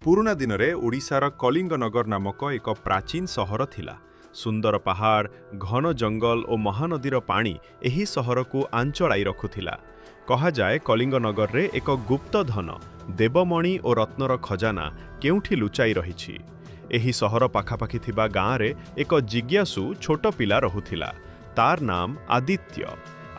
ପୁରୁଣା ଦିନରେ ଓଡ଼ିଶାର କଳିଙ୍ଗନଗର ନାମକ ଏକ ପ୍ରାଚୀନ ସହର ଥିଲା। ସୁନ୍ଦର ପାହାଡ଼, ଘନ ଜଙ୍ଗଲ ଓ ମହାନଦୀର ପାଣି ଏହି ସହରକୁ ଆଞ୍ଚଳାଇ ରଖୁଥିଲା। କହାଯାଏ କଳିଙ୍ଗନଗରରେ ଏକ ଗୁପ୍ତ ଧନ, ଦେବମଣି ଓ ରତ୍ନର ଖଜାନା କେଉଁଠି ଲୁଚାଇ ରହିଛି। ଏହି ସହର ପାଖାପାଖି ଥିବା ଗାଁରେ ଏକ ଜିଜ୍ଞାସୁ ଛୋଟ ପିଲା ରହୁଥିଲା। ତାର ନାମ ଆଦିତ୍ୟ।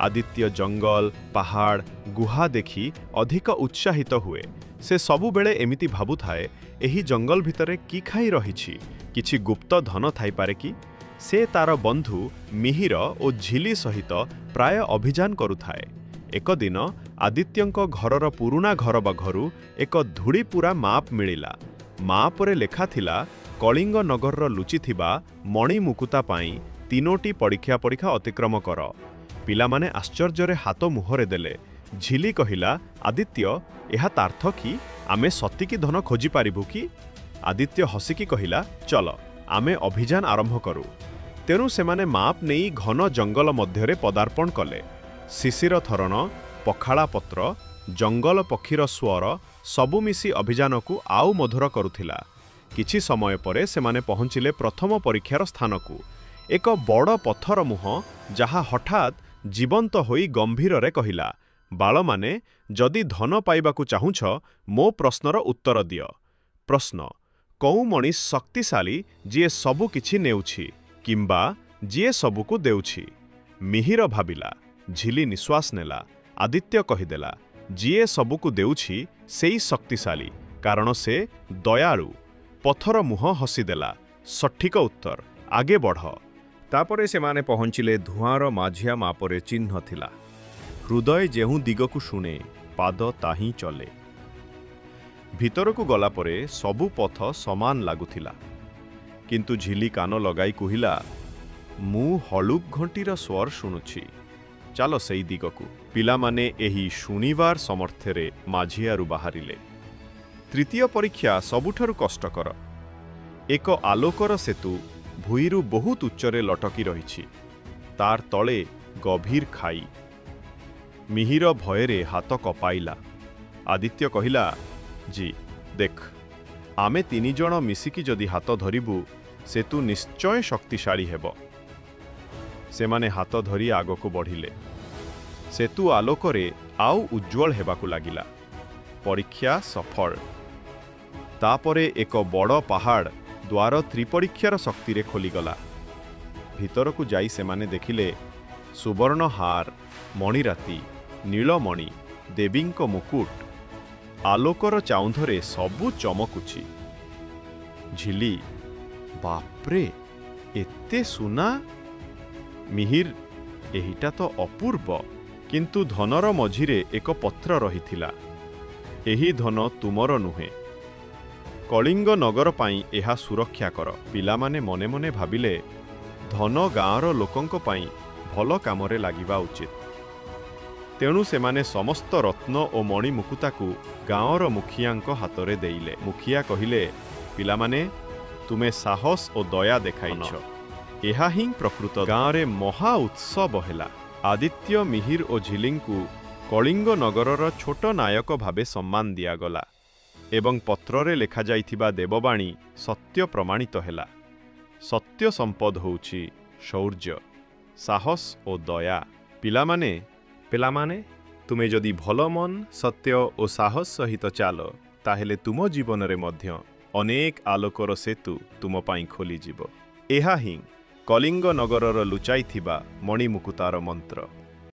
ଆଦିତ୍ୟ ଜଙ୍ଗଲ, ପାହାଡ଼, ଗୁହା ଦେଖି ଅଧିକ ଉତ୍ସାହିତ ହୁଏ। ସେ ସବୁବେଳେ ଏମିତି ଭାବୁଥାଏ, ଏହି ଜଙ୍ଗଲ ଭିତରେ କି ଖାଇ ରହିଛି? କିଛି ଗୁପ୍ତ ଧନ ଥାଇପାରେ କି? ସେ ତାର ବନ୍ଧୁ ମିହିର ଓ ଝିଲି ସହିତ ପ୍ରାୟ ଅଭିଯାନ କରୁଥାଏ। ଏକ ଦିନ ଆଦିତ୍ୟଙ୍କ ଘରର ପୁରୁଣା ଘର ବା ଘରୁ ଏକ ଧୂଳିପୁରା ମାପ ମିଳିଲା। ମାପରେ ଲେଖାଥିଲା, କଳିଙ୍ଗ ନଗରର ଲୁଚିଥିବା ମଣିମୁକୁତା ପାଇଁ ତିନୋଟି ପରୀକ୍ଷା ଅତିକ୍ରମ କର। ପିଲାମାନେ ଆଶ୍ଚର୍ଯ୍ୟରେ ହାତ ମୁହଁରେ ଦେଲେ। ଝିଲି କହିଲା, ଆଦିତ୍ୟ, ଏହା ତାର୍ଥ କି ଆମେ ସତିକି ଧନ ଖୋଜିପାରିବୁ କି? ଆଦିତ୍ୟ ହସିକି କହିଲା, ଚଲ, ଆମେ ଅଭିଯାନ ଆରମ୍ଭ କରୁ। ତେଣୁ ସେମାନେ ମାପ ନେଇ ଘନ ଜଙ୍ଗଲ ମଧ୍ୟରେ ପଦାର୍ପଣ କଲେ। ଶିଶିର ଥରଣ, ପଖାଳା ପତ୍ର, ଜଙ୍ଗଲ ପକ୍ଷୀର ସ୍ୱର ସବୁ ମିଶି ଅଭିଯାନକୁ ଆଉ ମଧୁର କରୁଥିଲା। କିଛି ସମୟ ପରେ ସେମାନେ ପହଞ୍ଚିଲେ ପ୍ରଥମ ପରୀକ୍ଷାର ସ୍ଥାନକୁ। ଏକ ବଡ଼ ପଥର ମୁହଁ, ଯାହା ହଠାତ୍ ଜୀବନ୍ତ ହୋଇ ଗମ୍ଭୀରରେ କହିଲା, ବାଳମାନେ, ଯଦି ଧନ ପାଇବାକୁ ଚାହୁଁଛ, ମୋ ପ୍ରଶ୍ନର ଉତ୍ତର ଦିଅ। ପ୍ରଶ୍ନ: କେଉଁ ମଣିଷ ଶକ୍ତିଶାଳୀ, ଯିଏ ସବୁ କିଛି ନେଉଛି କିମ୍ବା ଯିଏ ସବୁକୁ ଦେଉଛି? ମିହିର ଭାବିଲା, ଝିଲି ନିଶ୍ୱାସ ନେଲା, ଆଦିତ୍ୟ କହିଦେଲା, ଯିଏ ସବୁକୁ ଦେଉଛି ସେଇ ଶକ୍ତିଶାଳୀ, କାରଣ ସେ ଦୟାଳୁ। ପଥର ମୁହଁ ହସିଦେଲା, ସଠିକ ଉତ୍ତର, ଆଗେ ବଢ଼। ତାପରେ ସେମାନେ ପହଞ୍ଚିଲେ ଧୂଆଁର ମାଝିଆ। ମାପରେ ଚିହ୍ନ ଥିଲା, ହୃଦୟ ଯେଉଁ ଦିଗକୁ ଶୁଣେ, ପାଦ ତାହିଁ ଚଲେ। ଭିତରକୁ ଗଲା ପରେ ସବୁ ପଥ ସମାନ ଲାଗୁଥିଲା। କିନ୍ତୁ ଝିଲି କାନ ଲଗାଇ କହିଲା, ମୁଁ ହଳୁପ ଘଣ୍ଟିର ସ୍ୱର ଶୁଣୁଛି, ଚାଲ ସେଇ ଦିଗକୁ। ପିଲାମାନେ ଏହି ଶୁଣିବାର ସମର୍ଥ୍ୟରେ ମାଝିଆରୁ ବାହାରିଲେ। ତୃତୀୟ ପରୀକ୍ଷା ସବୁଠାରୁ କଷ୍ଟକର। ଏକ ଆଲୋକର ସେତୁ ଭୂଇଁରୁ ବହୁତ ଉଚ୍ଚରେ ଲଟକି ରହିଛି। ତାର ତଳେ ଗଭୀର ଖାଇ। ମିହିର ଭୟରେ ହାତ କପାଇଲା। ଆଦିତ୍ୟ କହିଲା, ଜି ଦେଖ, ଆମେ ତିନି ଜଣ ମିଶିକି ଯଦି ହାତ ଧରିବୁ, ସେତୁ ନିଶ୍ଚୟ ଶକ୍ତିଶାଳୀ ହେବ। ସେମାନେ ହାତ ଧରି ଆଗକୁ ବଢ଼ିଲେ। ସେତୁ ଆଲୋକରେ ଆଉ ଉଜ୍ଜ୍ୱଳ ହେବାକୁ ଲାଗିଲା। ପରୀକ୍ଷା ସଫଳ। ତାପରେ ଏକ ବଡ଼ ପାହାଡ଼ ଦ୍ୱାର ତ୍ରିପରୀକ୍ଷାର ଶକ୍ତିରେ ଖୋଲିଗଲା। ଭିତରକୁ ଯାଇ ସେମାନେ ଦେଖିଲେ ସୁବର୍ଣ୍ଣ ହାର, ମଣିରାତି, ନୀଳମଣି, ଦେବୀଙ୍କ ମୁକୁଟ। ଆଲୋକର ଚାଉନ୍ଧରେ ସବୁ ଚମକୁଛି। ଝିଲି, ବାପରେ, ଏତେ ସୁନା! ମିହିର, ଏହିଟା ତ ଅପୂର୍ବ! କିନ୍ତୁ ଧନର ମଝିରେ ଏକ ପତ୍ର ରହିଥିଲା, ଏହି ଧନ ତୁମର ନୁହେଁ। କଳିଙ୍ଗ ନଗର ପାଇଁ ଏହା ସୁରକ୍ଷା କର। ପିଲାମାନେ ମନେ ମନେ ଭାବିଲେ, ଧନ ଗାଁର ଲୋକଙ୍କ ପାଇଁ ଭଲ କାମରେ ଲାଗିବା ଉଚିତ। ତେଣୁ ସେମାନେ ସମସ୍ତ ରତ୍ନ ଓ ମଣିମୁକୁତାକୁ ଗାଁର ମୁଖିଆଙ୍କ ହାତରେ ଦେଇଲେ। ମୁଖିଆ କହିଲେ, ପିଲାମାନେ, ତୁମେ ସାହସ ଓ ଦୟା ଦେଖାଇଛ, ଏହା ହିଁ ପ୍ରକୃତ। ଗାଁରେ ମହା ଉତ୍ସବ ହେଲା। ଆଦିତ୍ୟ, ମିହିର ଓ ଝିଲିଙ୍କୁ କଳିଙ୍ଗ ନଗରର ଛୋଟ ନାୟକ ଭାବେ ସମ୍ମାନ ଦିଆଗଲା ଏବଂ ପତ୍ରରେ ଲେଖାଯାଇଥିବା ଦେବବାଣୀ ସତ୍ୟ ପ୍ରମାଣିତ ହେଲା। ସତ୍ୟ ସମ୍ପଦ ହେଉଛି ଶୌର୍ଯ୍ୟ, ସାହସ ଓ ଦୟା। ପିଲାମାନେ, ପିଲାମାନେ, ତୁମେ ଯଦି ଭଲ ମନ, ସତ୍ୟ ଓ ସାହସ ସହିତ ଚାଲ, ତାହେଲେ ତୁମ ଜୀବନରେ ମଧ୍ୟ ଅନେକ ଆଲୋକର ସେତୁ ତୁମ ପାଇଁ ଖୋଲିଯିବ। ଏହା ହିଁ କଳିଙ୍ଗ ନଗରର ଲୁଚାଇଥିବା ମଣିମୁକୁତାର ମନ୍ତ୍ର।